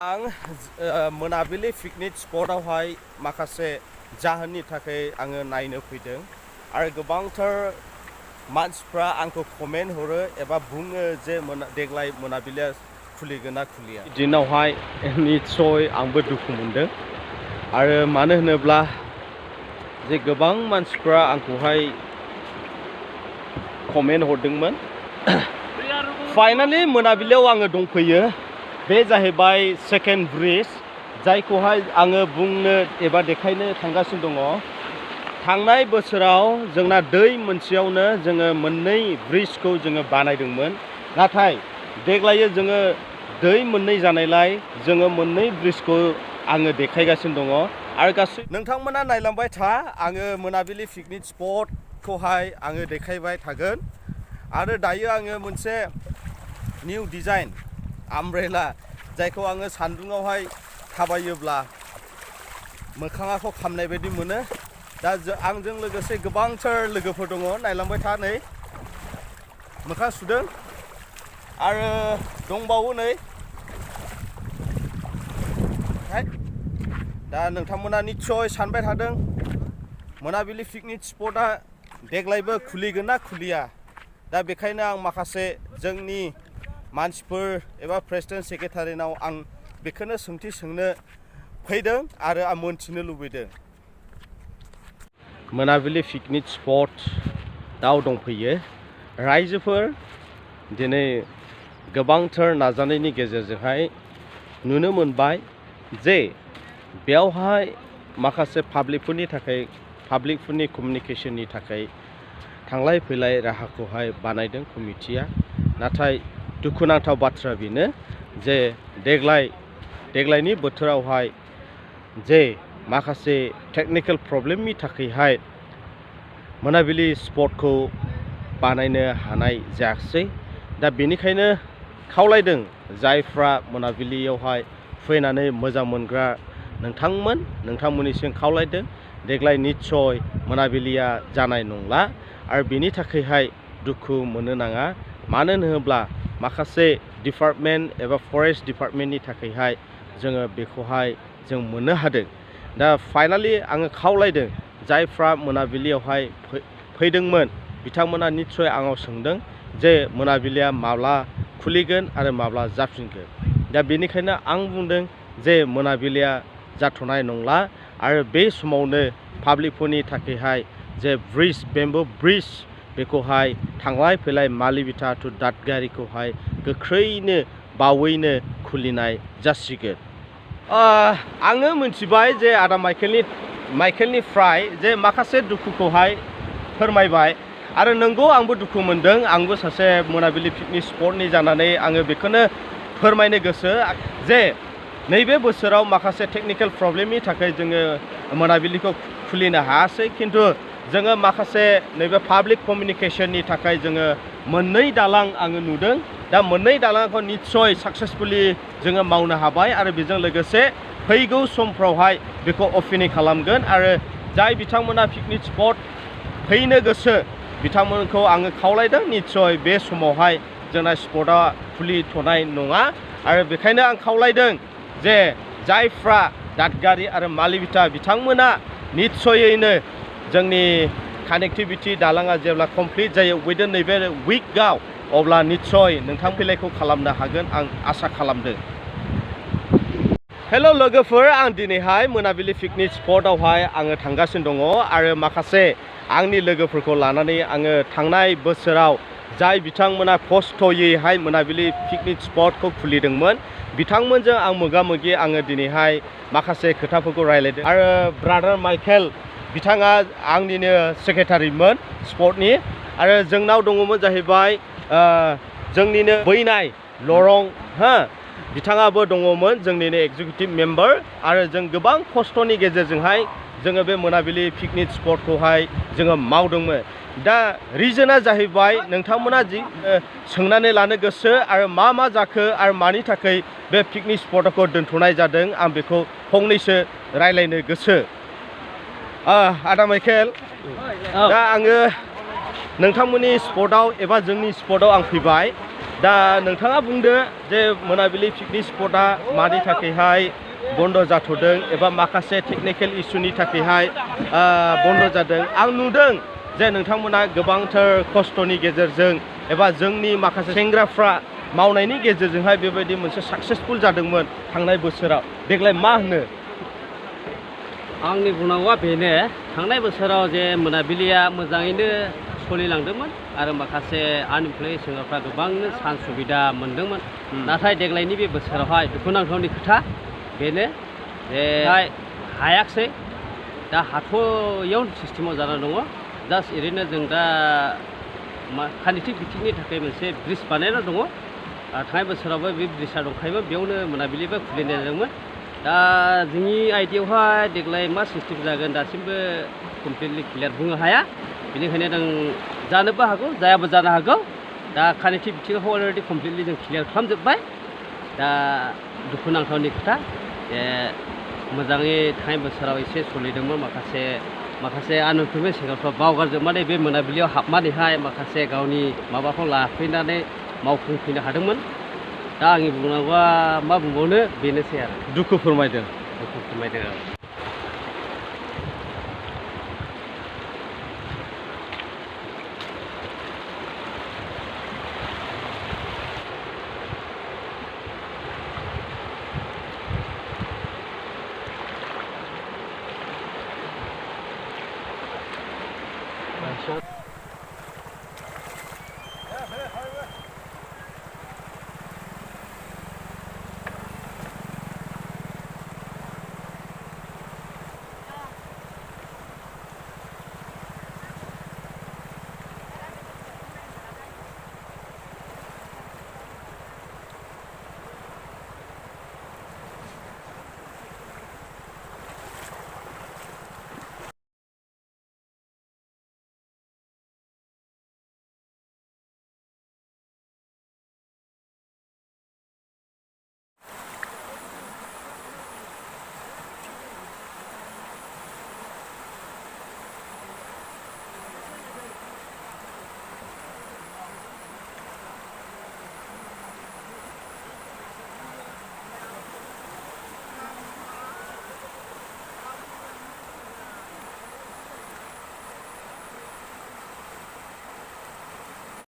आं मोनाबिलि पिकनिक स्पटआवहाय माखासे जाहोननि थाखाय आङो नायनो फैदों आरो गोबांथार मानसिफ्रा आंखौ कमेन्ट हरो एबा बुङो जे देग्लाय मोनाबिलिया खुलिगोन ना खुलिया। दिनावहाय निस्सय आंबो दुखु मोनदों आरो मानो होनोब्ला जे गोबां मानसिफ्रा आंखौहाय कमेन्ट हरदोंमोन। फाइनालि मोनाबिलियाव आङो दंफैयो। बे जाहैबाय सेकेन्ड ब्रिज जायखौहाय आङो बुंनो एबा देखायनो थांगासिनो दङ। थांनाय बोसोराव जोंना दै मोनसेयावनो जोङो मोननै ब्रिजखौ जोङो बानायदोंमोन, नाथाय देग्लाय जोङो दै मोननै जानायलाय जोङो मोननै ब्रिजखौ आङो देखायगासिनो दङ आरो गासै नोंथांमोना नायलांबाय था। आङो मोनाबिलि पिकनिक स्पटखौहाय आङो देखायबाय थागोन आरो दायो आङो मोनसे निउ डिजाइन आमब्रेला जायखौ आङो सान्दुङावहाय थाबायोब्ला मोखाङाखौ खामनाय बायदि मोनो। दा आंजों लोगोसे गोबांथार लोगोफोर दङ, नायलांबाय था। नै मोखां सुदों आरो दंबावो नै। दा नोंथांमोना निस्सय सानबाय थादों मोनाबिलि पिकनिक स्पटआ देग्लायबो खुलिगोन ना खुलिया। दा बेखायनो आं माखासे जोंनि मानसिफोर एबा प्रेसिडेन्ट सेक्रेटारिनाव आं बेखौनो सोंथि सोंनो फैदों आरो आं मोनथिनो लुबैदों। मोनाबिलि पिकनिक स्पटआव दंफैयो। रायजोफोर दिनै गोबांथार नाजानायनि गेजेरजोंहाय नुनो मोनबाय जे बेयावहाय माखासे पाब्लिकफोरनि कमिउनिकेशननि थाखाय थांलाय फैलाय राहाखौहाय बानायदों कमिटिया। नाथाय दुखुनांथाव बाथ्रा बेनो जे देग्लायनि बोथोरावहाय जे माखासे टेक्निकेल प्रब्लेमनि थाखायहाय मोनाबिलि स्पटखौ बानायनो हानाय जायाखिसै। दा बेनिखायनो खावलायदों जायफ्रा मोनाबिलियावहाय फैनानै मोजां मोनग्रा नोंथांमोननिसिम खावलायदों देग्लाय निस्सय मोनाबिलिया जानाय नंला आरो बेनि थाखायहाय दुखु मोननो नाङा। मानो होनोब्ला माखासे डिपार्टमेन्ट एबा फरेस्ट डिपार्टमेन्टनि थाखायहाय जोङो बेखौहाय जों मोननो हादों। दा फाइनालि आङो खावलायदों जायफ्रा मोनाबिलियावहाय फैदोंमोन बिथांमोना निस्सय आंनाव सोंदों जे मोनाबिलिया माब्ला खुलिगोन आरो माब्ला जाफिनगोन। दा बेनिखायनो आं बुंदों जे मोनाबिलिया जाथ'नाय नंला आरो बे समावनो पाब्लिकफोरनि थाखायहाय जे ब्रिज बेम्बु ब्रिज बेखौहाय थांलाय फैलाय मालिबिटा टु दादगारिखौहाय गोख्रैनो बावैनो खुलिनाय जासिगोन। आङो मिथिबाय जे आदा माइकेलनिफ्राय जे माखासे दुखुखौहाय फोरमायबाय आरो नंगौ आंबो दुखु मोनदों। आंबो सासे मोनाबिलि पिकनिक स्पटनि जानानै आङो बेखौनो फोरमायनो गोसो जे नैबे बोसोराव माखासे टेक्निकेल प्रब्लेमनि थाखाय जोङो मोनाबिलिखौ खुलिनो हायासै, खिन्थु जोङो माखासे नैबे पाब्लिक कमिउनिकेशननि थाखाय जोङो मोननै दालां आङो नुदों। दा मोननै दालांखौ निस्सय साक्सेसफुलि जोङो मावनो हाबाय आरो बेजों लोगोसे फैगौ समफ्रावहाय बेखौ अपेनिं खालामगोन आरो जाय बिथांमोना पिकनिक स्पट फैनो गोसो बिथांमोनखौ आङो खावलायदों निस्सय बे समावहाय जोंना स्पटआ खुलिथ'नाय नङा आरो बेखायनो आं खावलायदों जे जायफ्रा दादगारि आरो मालिबिटा बिथांमोना निस्सयैनो जोंनि कानेक्टिभिटि दालाङा जेब्ला कमप्लिट जायो उइदिन नैबे उइकआव अब्ला निस्सय नोंथां फैलायखौ खालामनो हागोन आं आसा खालामदों। हेल' लोगोफोर, आं दिनैहाय मोनाबिलि पिकनिक स्पटआवहाय आङो थांगासिनो दङ आरो माखासे आंनि लोगोफोरखौ लानानै आङो थांनाय बोसोराव जाय बिथांमोना खस्थ'यैहाय मोनाबिलि पिकनिक स्पटखौ खुलिदोंमोन बिथांमोनजों आं मोगा-मोगि आङो दिनैहाय माखासे खोथाफोरखौ रायज्लायदों आरो ब्रादार माइकेल बिथाङा आंनिनो सेक्रेटारिमोन स्पटनि आरो जोंनाव दङमोन जाहैबाय जोंनिनो बैनाय लरं बिथाङाबो दङमोन जोंनिनो एक्जिकिउटिभ मेम्बार आरो जों गोबां खस्थ'नि गेजेरजोंहाय जोङो बे मोनाबिलि पिकनिक स्पटखौहाय जोङो मावदोंमोन। दा रिजोना जाहैबाय नोंथांमोना जि सोंनानै लानो गोसो आरो मा जाखो आरो मानि थाखाय बे पिकनिक स्पटखौ दोनथ'नाय जादों आं बेखौ फंनैसो रायज्लायनो गोसो। आदा माइकेल, दा आङो नोंथांमोननि स्पटआव एबा जोंनि स्पटआव आं फैबाय दा नोंथाङा बुंदो जे मोनाबिलि पिकनिक स्पटआ मानि थाखायहाय बन्द जाथ'दों एबा माखासे टेकनिकेल इसुनि थाखायहाय बन्द जादों। आं नुदों जे नोंथांमोना गोबांथार खस्थ'नि गेजेरजों एबा जोंनि माखासे सेंग्राफ्रा मावनायनि गेजेरजोंहाय बेबायदि मोनसे साक्सेसफुल जादोंमोन थांनाय बोसोराव। देग्लाय मा होनो? आंनि बुंनांगौआ बेनो, थांनाय बोसोराव जे मोनाबिलिया मोजाङैनो सोलिलांदोंमोन आरो माखासे आनइमप्लय सेंग्राफ्रा गोबांनो चान्स सुबिदा मोनदोंमोन। नाथाय देग्लायनि बे बोसोरावहाय दुखुनांथावनि खोथा बेनो जे हायाखसै। दा हाथ'यैयाव सिस्टेमाव जाना दङ। जास्ट ओरैनो जों दा खानिथि बिथिंनि थाखाय मोनसे ब्रिज बानायना दङ। थांनाय बोसोरावबो बे ब्रिजआ दंखायोमोन, बेयावनो मोनाबिलिबो खुलिनाय जादोंमोन। दा जोंनि आइडियावहाय देग्लाय मा सिस्टेम जागोन दासिमबो कमप्लिटलि क्लियार बुंनो हाया। बेनिखायनो जों जानोबो हागौ, जायाबो जानो हागौ। दा खानिथि बिथिङाव अलरेडि कमप्लिटलि जों क्लियार खालामजोब्बाय। दा दुखुनांथावनि खोथा जे मोजाङै थांनाय बोसोराव एसे सोलिदोंमोन, माखासे आनइमप्लयमेन्ट सेंग्राफ्रा बावगारजोबनानै बे मोनाबिलियाव हाबनानैहाय माखासे गावनि माबाखौ लाफैनानै मावफुंफैनो हादोंमोन। दा आंनि बुंनांगौआ मा बुंबावनो बेनोसै आरो। दुखु फोरमायदों। दुखु फोरमायदों।